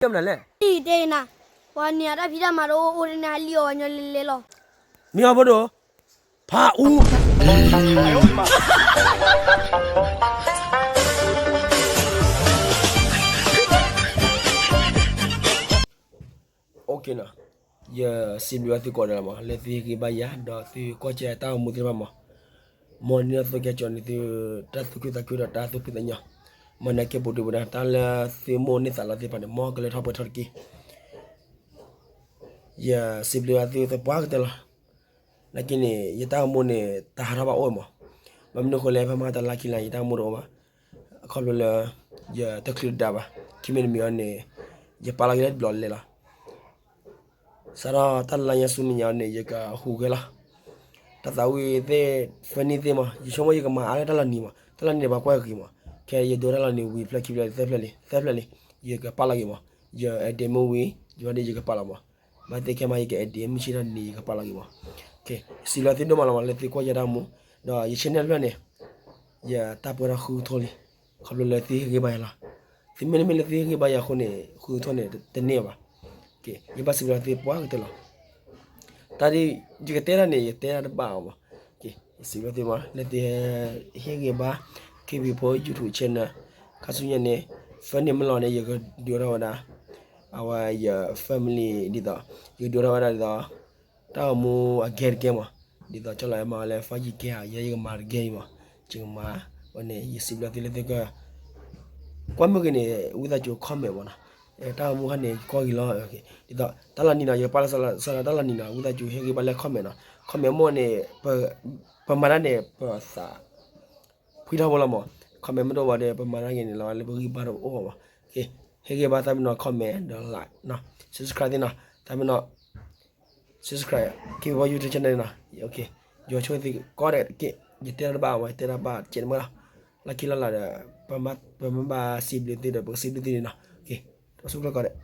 ကၠီမနုၤလဲၣ်, တဲနၤ, ပှၤန့ၣ်အတၢ်ဖံးတၢ်မၤတအိၣ်အိၣ်တန့ၢ် ဟဲလံၣ်အီၣ်ဝဲညီလဲၤလဲၤလီၤ, မ့ၢ်အီၤဖိဒိၣ်, ဖးအူ OK နီၤ, ယစံးဘျုးဘၣ်သုကိးဂၤဒဲးလီၤမး လၢသုဟ့ၣ်ဂံၢ်ဘါယၤ ဒီးသုကွၢ်ကဲတၢ်အိၣ်မူသ့ၣ်တဖၣ်မး, မ်နသုကဲကၠီန့ၢ်သု တၢ်သူၣ်ခုသးခုဒီးတၢ်သူၣ်ဖှံသးညီ, မ်နကဲပူၤဒုၣ်ပူၤဒါ တၢ်လၢသုမိၢ်န့ၢ်သးလီသ့ၣ်တဖၣ်န့ၣ် မ်ကလၢထီၣ်ပှဲၤထီၣ်တက့ၢ်. ယစံးဘျုးဘၣ်သုသပှၢ်ကတၢၢ်လီၤ. နာ်က့န့ၣ် ယတၢ်အိၣ်မူန့ၣ် တဟးထီၣ်ဘၣ်အိၣ်မး, ဘၣ်မနုၤအဃိလဲၣ် ဖဲမဟါတလါခံလါ ယတၢ်အိၣ်မူတအိၣ်ဘၣ်, အခီဖျိလၢ ယတချုးတဒါဘၣ်, ခံမံၤတမံၤအံၤန့ၣ် ယပာ်လီၤက့ၤလၢတဘျီလဲၣ်လီၤ. စးထီၣ်တၢ်လါညါဆူမဲာ်ညါန့ၣ် ယကဟူးဂဲၤလီၤ. တၢ်သးဝံၣ်သ့ၣ် funny သ့ၣ်မး ယဆိကမိၣ်ယကမၤအါလၢတၢ်လီၤနံၤမး တၢ်လီၤနံၤန့ၣ် ပှၤကွၢ်ဂ့ၤမး, ခဲအံၤယဒိတၢ်လီၤနံၤဝံၤဖျၢၣ်ခံဖျၢၣ်လံ သၢဖျၢၣ်လံ သၢဖျၢၣ်လံ, ယကပာ်လီၤက့ၤမး, ယ edit မ့ၢ်ဝံၤ ယဘၣ်ဒ်ယကပာ်လီၤမး, ဘၣ်သ့ၣ်ခဲမး ယက edit မုၢ်ဆ့ၣ်ထီၣ်နံၤ ယကပာ်လီၤက့ၤမး. စံးဘျုးသုဒိၣ်မးလီၤမး လၢသုကွၢ်ယတၢ်အိၣ်မူ, ဒီးယ channel တဖျၢၣ်န့ၣ် ယတၢ်ပှဲၤထီၣ်ဃုကထိလံ, ခီဖျိလၢသုဟ့ၣ်ဂံၢ်ဘါယၤလီၤ. သုမ့တမ့ၢ်လၢသုဟ့ၣ်ဂံၢ်ဘါယၤအဃိန့ၣ် ဃုကထိန့ၣ် တန့ၢ်ဘၣ်. ယဘၣ်စံးဘျုးသုပှၢ်ကတၢၢ်လီၤ. တၢ်ဒ်ယကတဲတၢ်န့ၣ် ယတဲတၢ်တဘၣ်အီၤမး, ယစံးဘျုးသုမး လၢသုဟ့ၣ်ဂံၢ်ဘါ ခ့ပံၤဖိ YouTube channel, ခါဆူညါန့ၣ် funny မ့ၢ်လီၤန့ၣ် ယကဒုးအိၣ်ထီၣ်ဝဲဒၣ် အဝဲယ family ဒ်သိး ယကဒုးအိၣ်ထီၣ်ဝဲဒၣ်ဒ်သိး တၢ်အိၣ်မူအဂ့ၤတကဲမး, ဒ်သိးကၠီလီၤအဲၣ်မၤဝဲလၢ five G ကဲဧါ ယဲယကမၤတဂ့ၤအံၤမး, ယကမၤ ဝဲန့ၣ် ယစံးဘျုးသုလၢသုက ကွၢ်မ့ၢ်ဂ့ၤန့ၣ် ဝံသးစူၤ comment မးနီၤ, တၢ်အိၣ်မူခါန့ၣ် ကွၢ်ဂ့ၤလီၤ, ဒ်သိး တၢ်လီၤနံၤနီၤ ယကပာ်လီၤစၢၤလီၤတၢ်လီၤနံၤနီၤ ဝံသးစူၤ ဟ့ၣ်ဂံၢ်ဘါလၢ comment နီၤ, comment မ့ၢ်န့ၣ် ပမၤတၢ်န့ၣ် ပသး ဖှံထီၣ်ဖိလီၤမး, comment မ့ၢ်တအိၣ်ဘၣ်ဒီး ပမၤတၢ်ဂ့ၤန့ၣ်လီၤ လၢပဂံၢ်ဘါတအိၣ်ဘၣ်မး, ဟ့ၣ်ဂံၢ်ဘါ သးပ့ၤနီၣ် comment ဒီး like နီၤ, subscribe သ့ၣ်နီၤ, သးပ့ၤနီၣ် subscribe က့ၤဝဲ YouTube channel နီၤ, ယဆိၣ်ဂ့ၤသုကိးဂၤဒဲးတက့ၢ်, ယတဲတၢ်တဘၣ်ဝဲ ယတဲတၢ်ဘၣ်စဲးတမံၤလီၤ, လၢခံလၢ်လၢ်ဒီး ပမ့ၢ်ဘၣ်စံးဘျုးသုဒီး ပကစံးဘျုးသုန့ၣ်နီၤ, တၢ်ဆူၣ်ကျၢၢ်ကိးဂၤဒဲး